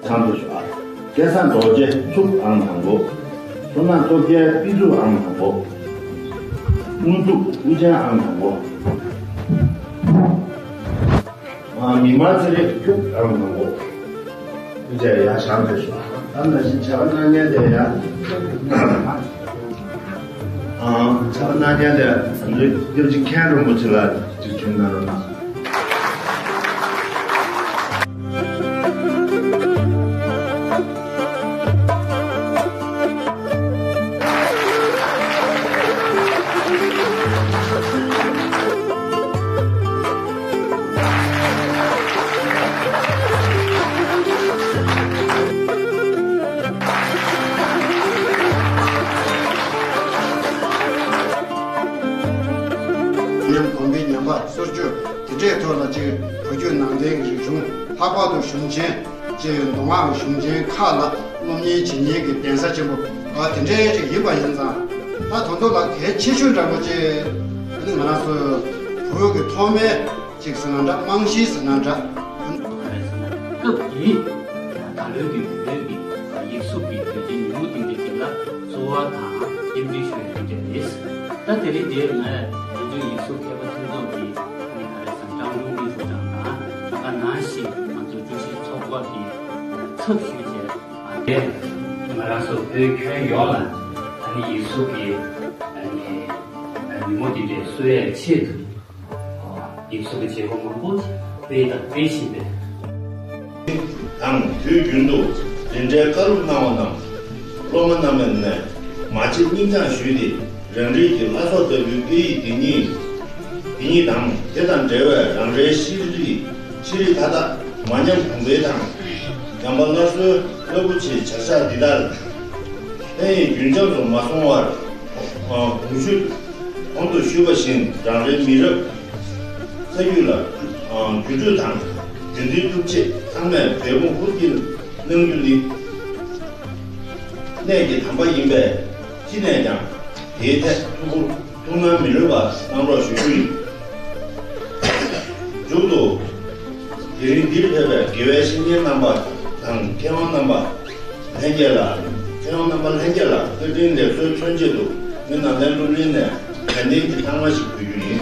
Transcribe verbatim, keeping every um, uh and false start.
ཚང་དུ་ཞུ་ཨ། སྐལ་བཟང་རྡོ་རྗེ་མཚུབ་ཨང་དང་པོ། བསོད་ནམས་སྟོབས་རྒྱལ་པི་ཚུ་ཨང་དང་པོ། དངོས་གྲུབ་དབུ་ཅན་ཨང་དང་པོ། ཨ། མི་མང་ཚེ་རིང་སྐྱུག་ཨང་དང་པོ། དབུ་ཅན་ཡ་ཞང་དེ་ཞུ་ཨ། ད་ནང་བཞིན་བྱ་བ་གནང་མཁན་དེ་ཡ། ཨ། བྱ་བ་གནང་མཁན་དེ་ང་ཚོའི་སྐྱབས་རྗེ་མཁན་རིན་པོ་ཆེ་ལགས་འདིར་བྱོན་གནང་རོགས་གནང་། ཉམས་གོང་འཕེལ་ཉམས་པ་སོར་ཆུད་དེ་འདྲའི་ཐོག་ལ་ཅིག་བོད་བརྒྱུད་ནང་བསྟན་གྱི་རིག་གཞུང་ལྷག་པར་དུ་གཞུང་ཆེན་ཅིག་མདོ་སྔགས་གཞུང་ཆེན་ཁག་ལ་སློབ་གཉེར་བྱེད་མཁན་གྱི་གདན་ས་ཆེན་པོ་ཨ་དེ་འདྲའི་ཅིག་ཡིན་པ་ཡིན་ཙང་། ད་དོན་དུ་ལ་གལ་ཆེ་ཤོས་འདྲ་པོ་ཅིག་ཨ་ནི་ང་རང་ཚོ་བོད་ཀྱི་ཐོག་མའི་ཅིག་ཟེར་ན་འདྲ། རྨང་གཞི་ཟེར་ན་འདྲ། སྐབས་འདིའི་ད་ལོའི་གི་བོད་ཀྱི་ཡིག་གཟུགས་ཀྱི་དུས་ཆེན་ཉིན་མོ་འདི་འདྲའི་ཅིག་ལ་གསོལ་བ་དང་རྟེན་འབྲེལ་ཞུ་ཡ་དེ་འདྲ་རེད། ད་དེ་རིང་འདིར་ང་ང་ཚོའི་ཡིག་གཟུགས་མཁས་པ་མཐུན་ཚོགས་ཀྱི་ཨ་ནི་ག་རེ་ཟེར་ཀྲང་ཀྲུང་ཀྲུང་ཧྲུའུ་ཀྲང་དང་ད་ག་ནང་བཞིན་ང་ཚོ་ཀྲུའུ་ཞི་ཚོགས་པ་གི་ཚབ་ཞུས་བྱས། དེ་ང་རང་ཚོ་བོད་ཁྱོན་ཡོངས་ལ་ཨ་ནི་ཡིག་གཟུགས་ཀྱི་ཨ་ནི་ཉིན་མོ་འདི་འདྲའི་གསོལ་བའི་ཆེད་དུ་ཡིག་གཟུགས་ཀྱི་བྱེད་སྒོ་མང་པོ་སྤེལ་དང་སྤེལ་བཞིན་པའི། དང་དུས་རྒྱུན་དུ་འདི་འདྲའི་བཀའ་སློབ་གནང་བ་རྣམས་སློབ་མ་རྣམས་ནས་མ་བརྗེད་སྙིང་བཅངས་ཞུས་ཏེ། རང་རིགས་ཀྱི་ལྷ་ཚོགས་ལྟ་བུའི་སྐད་ཡིག་འདི་ཉིད། འདི་ཉིད་དང་དེ་དང་འབྲེལ་བའི་རང་རེའི་ཤེས་རིག་ཤེས་རིག་མཐའ་དག་མ་ཉམས་གོང་འཕེལ་དང་། བྱམས་པ་སླར་གསོའི་རླབས་པོ་ཆེའི་བྱ་གཞག་འདི་ལྟར་ཕན་ཡོན་རྒྱུན་འབྱམས་སུ་མ་སོང་བར། གོང་ཞུས་གོང་དུ་ཞུས་པ་བཞིན་རང་རེའི་མི་རབས་ཚ་རྒྱུད་ལ་འགྱུར་འགྲོས་དང་རྒྱུན་འཛིན་ཐུབ་ཆེད་ཚང་མས་འབད་འབུངས་ཧུར་གྱིས་གནང་རྒྱུ་ནི་གནད་ཀྱི་དམ་པ་ཡིན་པས། ཅི་ནས་ཀྱང་དེའི་ཐད་ཐུགས་ཁུར་ཐུགས་སྣང་མི་ལྷོད་པ་གནང་རོགས་ཞུ་རྒྱུ་ཡིན། མཇུག་ཏུ། དེ་རིང་འདིར་ཕེབས་པའི་དགེ་བའི་བཤེས་གཉེན་རྣམ་པ་དང་མཁས་དབང་རྣམ་པ་ལྷན་རྒྱས་ལ། མཁས་དབང་རྣམ་པ་ལྷན་རྒྱས་ལ་བཀའ་དྲིན་ལེགས་གསོལ་མཚོན་ཆེད་དུ་ངས་ནང་བསྟན་སློབ་གླིང་ནས་དྲན་རྟེན་གྱི་རྟགས་མ་ཞིག་ཕུལ་རྒྱུ་ཡིན།